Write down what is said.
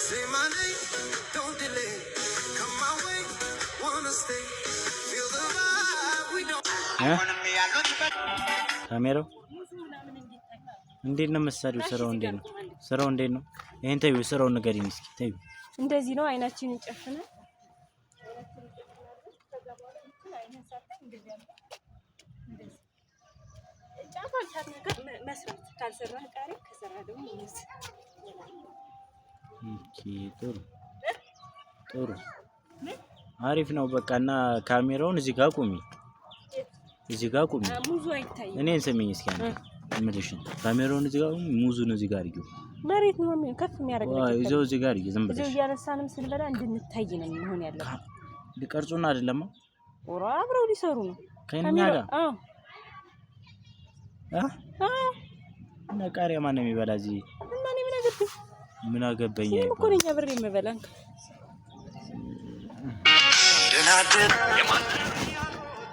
Say my name, don't delay. Come my way, wanna stay. Feel the vibe, we don't. እ? ካሜራው እንዴት ነው የምትሰሪው? ስራው እንዴት ነው? ስራው እንዴት ነው? ይሄን ተይው፣ ስራውን ንገሪኝ እስኪ ተይው። እንደዚህ ነው። አይናችንን ጨፍነን አይንን ሳታይ እንደዚህ አድርገን እንደዚህ ጫፏን ሳትነካ መስራት፣ ካልሰራህ ቃሪያ፣ ከሰራህ ደግሞ ሙዝ። Okay፣ ጥሩ ጥሩ፣ አሪፍ ነው። በቃ እና ካሜራውን እዚህ ጋር ቁሚ፣ እዚህ ጋር ቁሚ። ሙዙ አይታይም። እኔን ስሚኝ እስኪ አንዴ እምልሽን። ካሜራውን እዚህ ጋር ቁሚ፣ ሙዙን እዚህ ጋር አድርጊው። መሬት ነው ከፍ የሚያደርግ ዋ ነገር። ይዘው እዚህ ጋር አድርጊው ዝም እዚሁ ብለሽ። እያነሳንም ስንበላ እንድንታይ ነው መሆን ያለበት። ሊቀርጹን አይደለማ? ኦራ አብረው ሊሰሩ ነው። ከእኛ ካሜራ ጋር? አዎ። አ አዎ። እና ቃሪያ ማን ነው የሚበላ እዚህ? እና እኔ ምን አገባኝ? ምን አገባኝ? እኔም እኮ ነኝ አብሬ የምበላ። ደህና አደር።